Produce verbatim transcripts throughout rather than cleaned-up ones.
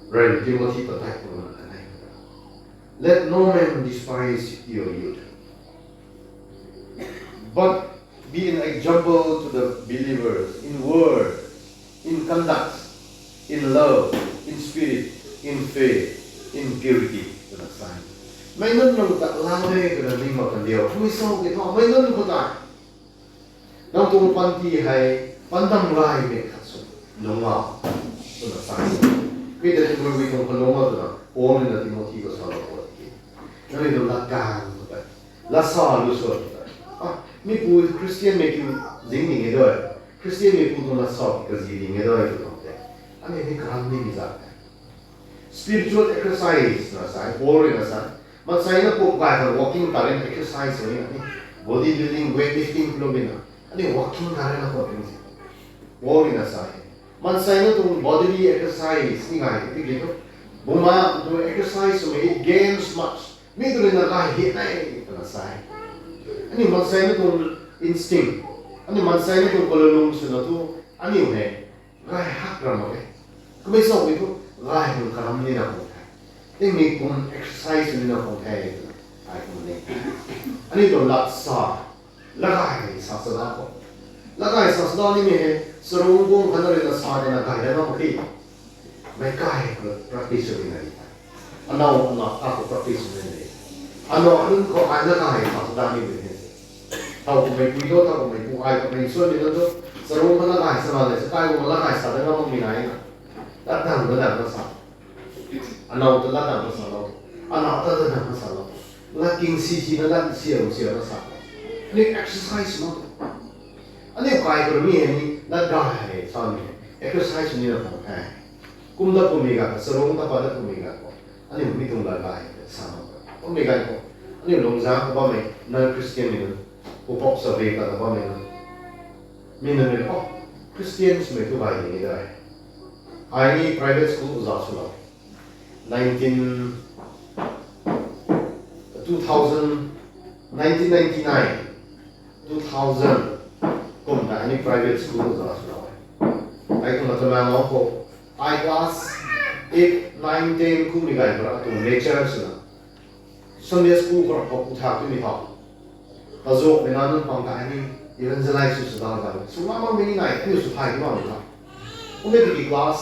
Rey Timothy patai kumna kan e. Let no man despise your youth, but be an example to the believers in word, in conduct, in love, in spirit, in faith, in purity. Twna sa e. Meic nunc nunc ta lau e twna ning mak kan diu. Kum sw ki thu meic nunc khou ta nang tuang panty hei pandam gaymei khat sw lungc o twna sa e. Mi ta Timothy tuang khou lungc o twna Paul rui na Timothy khou salou o tiki, nangniw tuang latkaeng khou tei, lat sa lu sw tei, ah, mipu Christianmei kiu zing ding e doi, Christianmei pu tuang lat sa kazi ding e doi tw tuang tei, aniu ni karam nimei zat e. Spiritual exercise na sa e, Paul rui na sa e. Mansei na pum kai khang walking ta rui na exercise sw ni na ni. Body building, weight lifting kilometer na, aniu walking ta rui na khou ring se. Paul rui na sa e. Mansei na tuang bodily exercise ni gay tiki thu, buma tuang exercise swmei games match mi tu rui na gay hei e twna sa e. Aniu mansei na tuang instinct, aniu mansei na tuang kalulung swna thu, aniu hei gay hak ram mak e. Kummei sw ki thu, gay hang karam nina khang the, tingmik kum exercise nina khang the twna ai kum ni. Aniu tuang lat sa, lat gay sa sa da khou, lat gay sa sa da nimei hei, sarung bung khatna rui na sa dana gay da ngam mak khe. Meic kai khou practice sw ni na ni the. Anow anow ta khou practice sw ni na ni. Anow anunc khou ai lat gay sa sa da nimei hei, thau kummei pui tho, thau kummei pu ai kummei suanmei nunc thu, sarung khatna gay sa na le, sa kai kumna lat gay sa da ngam makmei nai na. Latdang latdang na sa, anow ta latdang na salou, anow ta latdang na salou, lat king si si na, lat siau siau na sa, aniu exercise mak tu. Aniu kai khou mi hei ni lat gay samei hei exercise nina khang the. Kum dat pumei ganv, sarung ta pat dat pumei ganv khou, aniu mi tuang lat gay sa mak tu. Kummei ganv khou, aniu lungzang ta bammei non-Christianmei nunc, pupok sa re ta ta bammei nunc, mi nunc rui, oh, Christian swmei thu gay ni ni dai. Ai ni private school oja swlou, nineteen, two thousand, nineteen ninety-nine, two thousand kum ta ai ni private school oja swlou e. Ai kumna Tamenglong khou, ai class eight, nine, ten kummei ganv khou atuang nature swna Sunday school khou rap khou pu thak twmei thau, kazukmei na nunc pang ta ai ni evangelise sw sw da zan sw ngam makmei ni nai, aniu sw thay ti makmei tha. Kummei tiki class,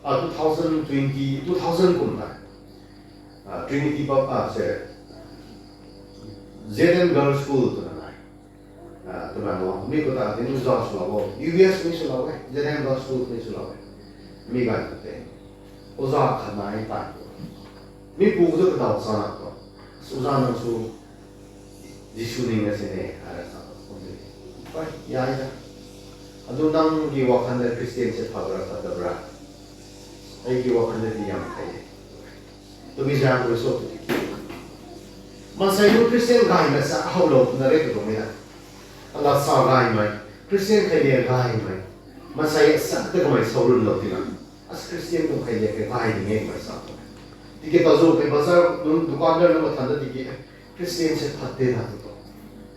ah, two thousand twenty, two thousand kum ta, ah, Trinity Bap-, ah, se, Z N Girls School twna nai. Ah, twna lo, mi khou ta tingzau swlou o, U B S ni swlou e, Z N Girls School ni swlou e. Mi ganv khou tei, oja khat nai tai tu, mi pu khou tu kadaw sa na tu, oja nang sw Jisu ning na sini, ara sa tu, kum ti, ai, yai da. Adu nang ki wakhan de Christian se phabra phatabra, ai ki wakhan de ti yam khai e twmei zaeng rui sw tu tiki, maansei nu Christian gaymei sa howlou twna re tu tuang e na. Alat sa gaymei, Christian kheiliak gaymei, maansei sa ta kamei sawrunlou tina, as Christian tuang kheiliak khe gay ding e kamei sa tu. Tiki tazumei bazar nunc, dukandar nunc mathan ta tiki, Christian se phat te na tu tu,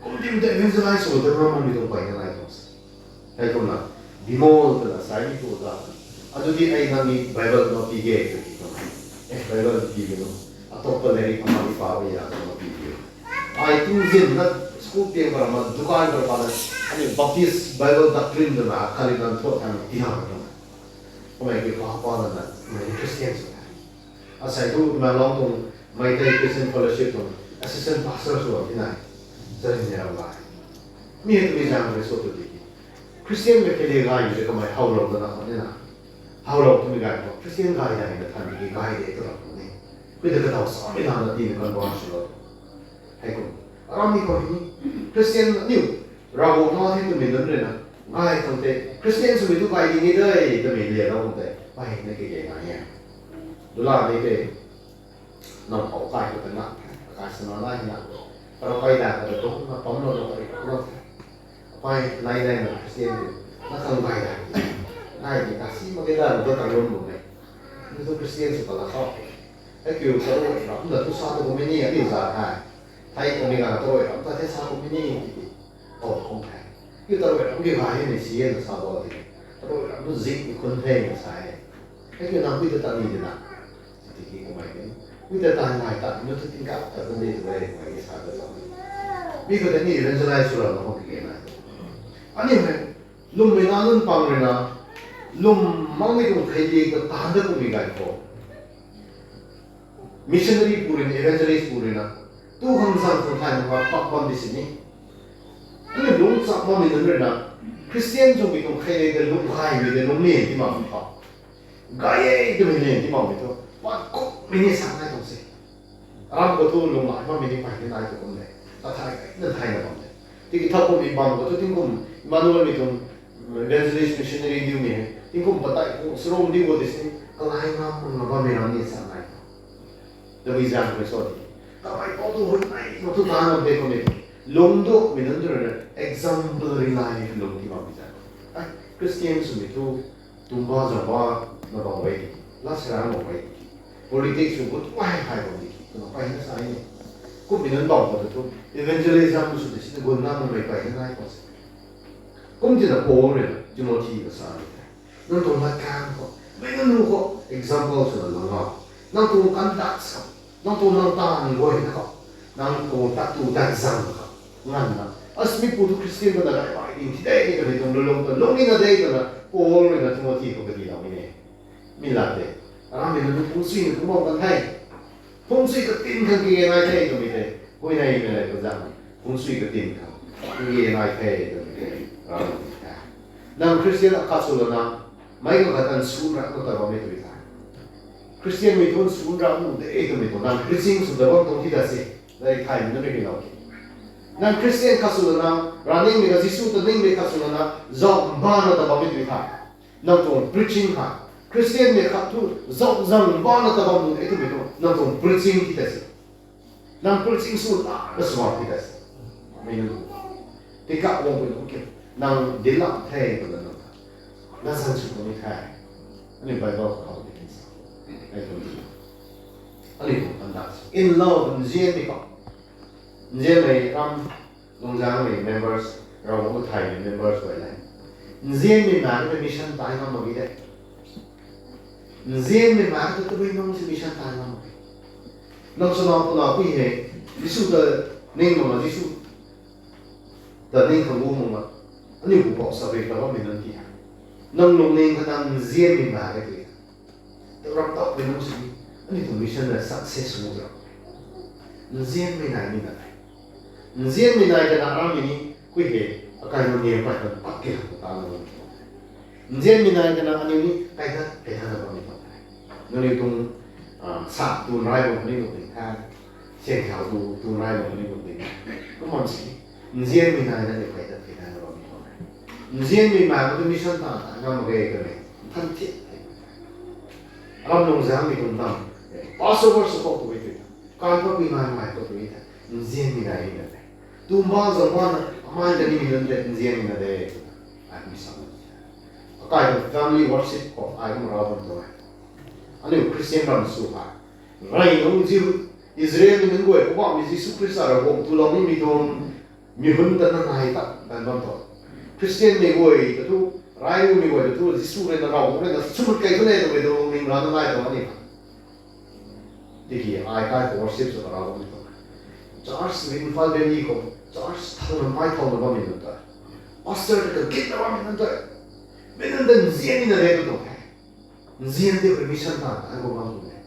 kum tim ta evangelise sw ta ngam makmei tuang peyna nai tuang se. Hei kumna, Bimol twna sa e mi pu ta, adu di ai nang ni Bible na pi ge tw ti tuang. Eh, Bible pi ge nu, atop pa leri kama ni pa ya twna pi ge. Ai tingzin na school piang para ma dukan para pa na, ani Baptist Bible Doctrine twna kali nan thot thang ti ha na. Kamei ki pa pa na na, kamei Christian sw ta. Asei tu Tamenglong tuang Meitei Christian Fellowship tuang assistant pastor sw ti nai. Zarin ne ram lai. Mi hei twmei zaeng rui sw tu tiki, Christian mei kheiliak gaymei kamei howlou twna khou ni na. Howlou twmei gay khou Christian gay dai na than tiki gay de twna khou ni, kui ta kadaw samei lana tina convert swlou. Hei kum, aram ni khou ni Christian aniu Ravguangc na the twmei nunc rui na, gay khang tei Christian swmei tu gay ding e de twmei lialou khang tei pey na kage nai e. Dula ni tei, nang khou kai khou ta na, kai sana nai na, para pey da ka ta tuang na pamlou na pari lou the. Pey nai nai na Christian tu, na khang gay da, nai ni ta si mak ge da, lu ta lum lu mei. Ni tu Christian sw pala khou, hei kiu ta rui ram na tu sa tu kummei ni aniu za the. Thei kummei ganv ta rui ram ta the sa kummei ni tiki, oh, kum the. Kiu ta rui ram kiu gay e ni si e na sa bo tiki, ta rui ram tu zik ni khun the na sa e. Kena pui ta tani de na. Tiki kumei ni. Pui ta tan nai ta, nu tu tingkauh ta tani tu e, kumei ni sa ta tau. Mi khou tei ni evangelize sw ra na khou kena. Aniu hei, lwmmei na nunc pang rui na, lwm makmei tuang thei di ta tan da kumei gay khou. Missionary pu rui na, evangelist pu rui na. Tu khang zang tuang thay na pak bam di sini. Aniu lungc chak makmei nunc rui na, Christian zungmei tuang thei di ta lungc gay mei de lungc ni ti mak khou. Gay e twmei lian ti makmei thu, pat kummei ni sa nai tuang se. Aram khou thu lunghlaic makmei ni pey ni nai tu kum de. Athai gay na thayna bam de. Tiki thau kummei bam khou thu tingkum Emmanuel mei tuang evangelist missionary diu mei hei. Tingkum patai pu sarom diu khou di sini, kalai ngam mak na bammei ram ni sa nai. Tabui zang khou so di. Kamei pau tu hun nai, ma tu tan lam de kummei. Lungc du mei nunc tu rui na, exemplary life lungc ti bammei zang. Ai, Christian swmei thu, tumba zamba na bam e, lat sara bam e. Politics sw gut wai hai bam di ki, twna peyna sa ni. Kummei nunc bam khou tu, evangelism sw di sini gun na makmei peyna nai khou se. Kum tina Paul rui na Timothy ta sa ni the. Nang tuang lat kan khou, mei nunc nu khou example swna lang a. Nang tuang conduct khou, nang tuang nang taanv guayna khou, nang tuang tat tu tat zang khou, nganvna. Asmei pu tu Christian bana rai bai ding thi de, twmei tuang lulung ta lung ni na de, twna Paul rui na Timothy khou kadi lam ni e. Mi lat de. Aram mei nunc phungcsuina phungc bam kan the. Phungcsuina katin khang kage nai the twmei tei. Huayney mei lei kazang. Phungcsuina katin khang kage nai the twmei tei. Aram mei the. Nang Christian akhat sw lana, meic khang khat tan swn ra khou ta bammei tui the. Christian mei thu swn ra mu de twmei tuang nang preaching sw da bam tuang ti ta se. Dai thaymei nunc rui lou ki. Nang Christian khat sw lana, ravningmei ka Jisu ta ningmei khat sw lana, zauc mbana ta bammei tui the. Nang tuang preaching ha, Christian mei khat thu zauc zang mbana ta bam nu e twmei tuang, nang tuang preaching ti ta se. Nang preaching sw ta na sw ti ta se. Mei nunc. Tingkauh guang pui nunc ki. Nang dinclam the twna nang ta. Nang zan sw puni the. Aniu Bible khou di sa. Ai tuang di. Aniu tuang conduct. In love, nzianmei khou. Nzianmei ram, Lungzangmei members, Ravguangc kathaymei members guay le. Nzianmei na ram mission tai ngam mak ge de. Nzianmei na tu tabui nunc si mission tai ngam mak ge. Nang swna puna pui hei, Jisu ta ning mak ma, Jisu ta ning khang gu mak ma. Aniu pu pou sa rui ta bammei nunc ti ha. Nang lungning kha nang nzianmei na ge tui. Tau ram tau pui nunc sini, aniu tuang mission na success sw mak ra. Nzianmei nai ni na. Nzianmei nai kana aram mei ni, kui hei, akai nunc ni akai kan pat ke khang ta na. Nzianmei nai kana aniu ni, kai dat, kai dat na bammei tuang. Nangniu tuang, ah, sa tuang rai bam ni tuang ding tha. Sian khou tu, tuang rai bam ni tuang ding. Kumna si, nzianmei nai na ni kai dat, kai dat na bammei tuang. Nzianmei ma khou tu mission ta, ta ngam mak ge twmei. Than thiat. Aram Lungzangmei tuang dam. Passover sw khou tu e tui. Kan khou pui nai nai khou tu e tui. Nzianmei nai ni na de. Tumba zang bana, amai ta ni mi nunc de, nzianmei na de. Ai mi sa na. Akai tuang family worship khou, ai kum rau bam tuang e. Aniu Christian ram sw ha. Rai nunc Jiu, Israelmei nunc guay, Poubauhmei Jisu Khrista Ravguangc tulou nimei tuang, mi hun ta na nai ta, tan bam tuang. Christianmei guay ta thu, rai numei guay ta thu, Jisu rui na Ravguangc rui na, sumut kai thu ne, twmei tuang ning ra na nai tuang ani. Tiki ai kai khou worship sw ka rau bam tuang. Church, Imphal Valley khou, church, thau na mai thau na bammei nunc ta. Pastor ta kagit na bammei nunc ta. Mi nunc ta nzianmei na de tu tuang the. Nzian di khou mission ta, ai khou bam tuang e.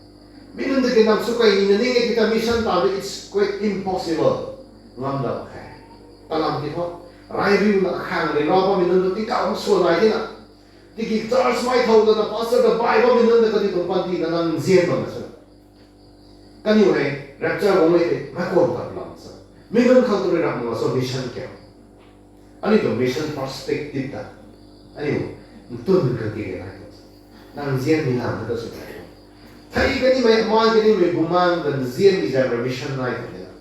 Mi nunc ta ki nang sw kai ni na ning e ki ta mission ta, it's quite impossible. Ngam da khe. Kalam ti thu, rai riu na khang ri ra bammei nunc ta tingkauh sw nai di na. Tiki church mai thau na pastor ta bai bammei nunc ta kati tuang panty na nang nzian bam na sw. Kaniw hei, rapture guang e the, mai kuang ta lam sa. Mi nunc khang tu rui ram na so mission kya. Aniu tuang mission perspective ta. Aniu, ntun kan ti nai tuang. Nang nzianmei lam ta sw nai tuang. Thei kanimei, amai kanimei, bumaeng ta nzianmei zang rui mission nai tuang na.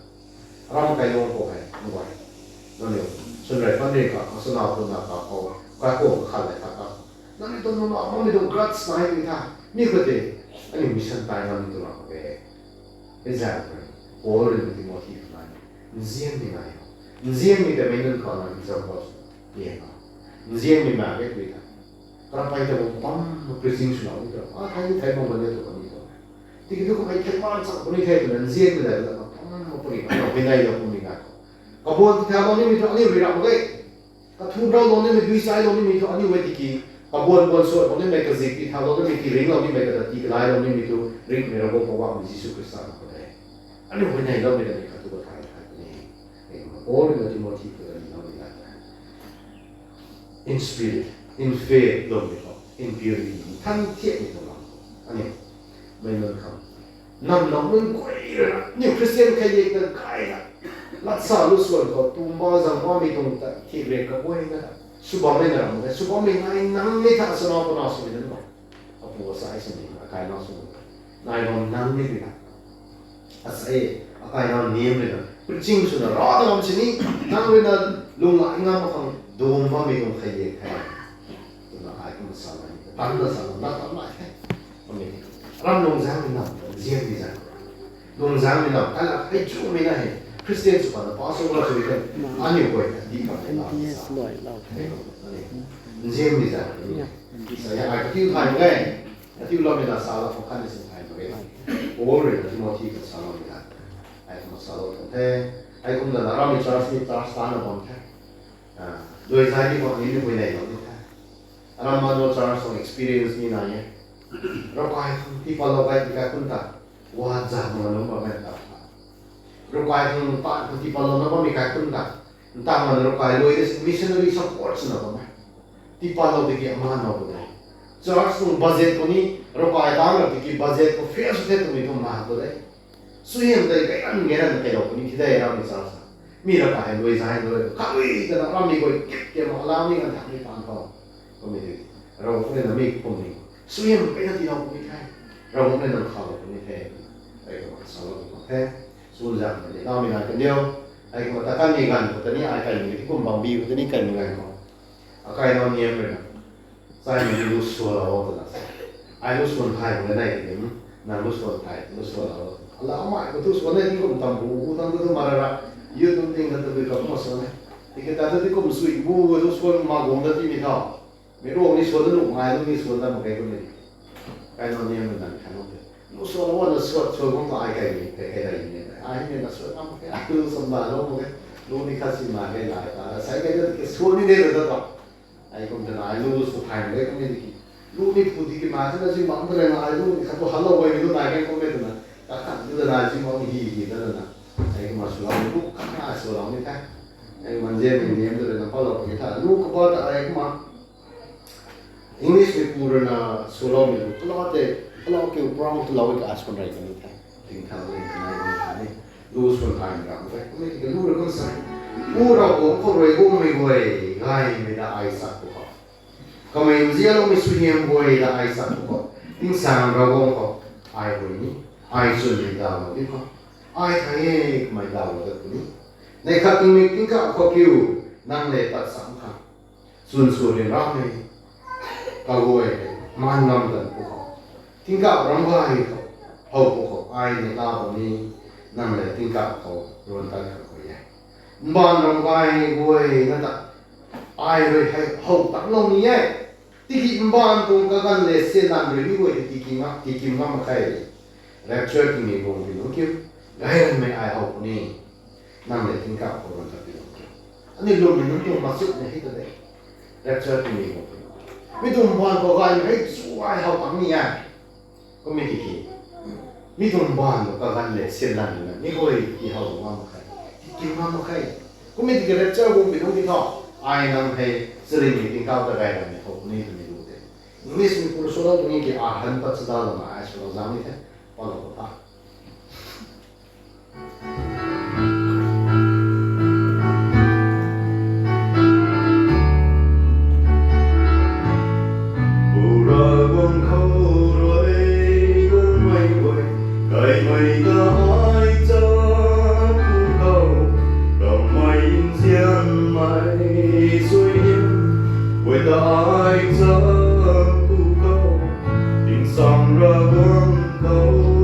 Ram kai luang khou hei, nang guay. Nangniu, swn rei pan rei kha, masw na khou na kha khou, kai khou kha le kha kha. Nangniu tuang nang mak, nangniu tuang grudge nai tui tha. Mi khou tei, aniu mission tai ngam ni tuang ram khou e. Example, Paul rui na Timothy khou nai. Nzianmei nai. Nzianmei ta mei nunc khou na example. Ye na. Nzianmei mak e tui tha. Ravkai ta bam pam preaching swlou ni ta, a thei ni thei bam bam ni tu kani tu. Tiki tu kamei thei man chak puni thei twna nzianmei la ta bam pam puni na, na hei nai la puni na. Kabuan ti thau lou nimei tu aniu ri ram ge. Kathu rau lou nimei, dui sai lou nimei tu aniu e tiki. Kabuan buan suat lou nimei, kazik ti thau lou nimei, ti ring lou nimei, kata ti kalai lou nimei tu ringmei Ravguangc Poubauhmei Jisu Khrista na khou de. Aniu hei nai loumei ta ni khat tu ka thai thai puni. Paul rui na Timothy khou ta ni loumei la ta. In spirit, in faith, lwmmei khou, in purity, nthan thiakmei tuang lam khou. Aniu, mei nunc khang. Nam nunc guay rui na, aniu Christian khat e ta kai na. Latsa lu suan khou, tumba zang bammei tuang ta, thik rek kaguay na ta. Sw bammei na ram, sw bammei nai nang ni ta, sana pana sw ni na. Apu asai sw ni, akai na sw ni. Nai bam nang ni na. Asei, akai na niam rui na. Preaching swna, ra ta lam sini, nang rui na, lung la ngam khang, dum bammei tuang khat e khat. Twna ai kum sa la ni, tan na sa la, na tan na khe. Ram lungzang ni na, zian ni zang. Lungzang ni na, kai la, kai chu mi na he. Christian sw pa na, pastor la sw kan. Aniu guay, di kam ni na, sa. Nzian ni zang. Sa ya, ai katiu thai mak ge. Katiu lam ni na, sa la, khou khan ni sin thai mak ge. Paul rui na Timothy khou sa la ni na. Ai kum sa la tuang the. Ai kum na, na ram ni church ni, church ta na bam the. Dui zai ni bam ni, ni bui nei bam ni the. Ram ma no church tuang experience ni na ye. Ravkai khang tiipalou kai ti kai khun ta. Wa za ma no ma men ta. Ravkai khang pa khang tiipalou na bammei kai khun ta. Nta ma no ravkai lui de missionary support sw na bam e. Tiipalou tiki ama no bu de. Church tuang budget khou ni ravkai tang ra tiki budget khou fail sw the twmei tuang ma bu de. Suaihiam tei kairan kairan na kailou puni thi de ram ni church sa. Mi ravkai hei lui zai lui kha lui ta na ram ni guay kip kip ma lam ni kan thak ni pan khou. Kum ni tiki. Ravguangc rui na mi kum ni. Suaihiam kai na tiilou puni the. Ravguangc rui na khalou puni the. Ai kum sa lou puni the. Sun zang ni lam ni na kan diu. Ai kum ta kan ni gan khou ta ni ai kai ni ti kum bam bi khou ta ni kai ni gan khou. Akai nau niam rui na. Sai ni lu suan lou twna sa. Ai lu suan thai mak ge nai ti, nang lu suan thai, lu suan lou. Ala mai khou tu suan nai ti kum tam bu, bu tam tu mara ra. Yu tum ting na tu bi kam ma suan nai. Tiki ta tu ti kum sui bu, lu suan ma gum na ti mi tho. Mi ruang ni suan na nu, ngai lu ni suan na mak ge kum ni. Kai nau niam rui na kan nau te. Lu suan lou na suan, suan kum ta ai kai ni, kai kai dai ni. Ai ni na suan na mak ge, ai lu suan na lou mak ge. Lu ni khat si ma ge nai ta. Sai kai na ti suan ni de ta ta. Ai kum twna ai lu lu sw thai mak ge kum ni tiki. Lu ni phu tiki ma twna zi bam twna ai lu ni khat tu halou guay mi lu nai ge kum ni twna. Ta khat twna zi bam hi hi twna. Ai kum ma swlou ni lu khat na swlou ni the. Ai man je mi niam twna palou ki tha. Lu kaba ta ai kum ma. English mi pu rui na swlou mi lu. Pala te, pala kiu prong twlou ka swan rei ka ni the. Ting thang ni, nai ni, nai ni. Lu swan thai ni ram the. Kum ni tiki lu rui kum sa. Pu Ravguangc khou rui guangmei guay, gaymei ta ai sak tu khou. Kamei nzianloumei suaihiam guay ta ai sak tu khou. Tingsaeng Ravguangc khou. Ai rui ni. Ai chwnmei daw lou di khou. Ai thai e kamei daw lou dat puni. Neih khat tingmik tingkauh khou kiu. Nang le pat sam kha. Chwn sw rin ram hei, kaguay hei, man ngam tan pu khou. Tingkauh ram gay khou, how pu khou, ai ni la bam ni, nang le tingkauh khou, ruan tan khang khou e. Mbaanv ram gay guay na ta, ai rui hei, how tan lou ni e. Tiki mbaanv tuang kaganv le se lan rui ni guay ti kim ngam, ti kim ngam mak khe. Rapture tingmik guang ti lung kiu, gay ranmei ai how pu ni. Nang le tingkauh khou ruan ta pi lou. Ani lwmmei nunc tuang machut ni hei ta de. Rapture twmei khou. Mi tuang mbaanv khou gaymei hei chu ai how tang ni e. Kum ni tiki. Mi tuang mbaanv khou kaganv le sinlan na. Mi guay ti how ngam mak khe. Ti kim ngam mak khe. Kum ni tiki rapture guang pi nunc ti tho. Ai nang hei charimei tingkauh ta gay ranmei how pu ni twmei lu de. English mi pu rui swlou tu ni ki a han pat chada lou na ai swlou zang ni the. Palou khou tha. Pu Ravguangc khou rui guangmei guay, kaimei ta ai cha pu khou, kamei nzianmei suaihiam guay ta ai cha pu khou, tingsaeng Ravguangc khou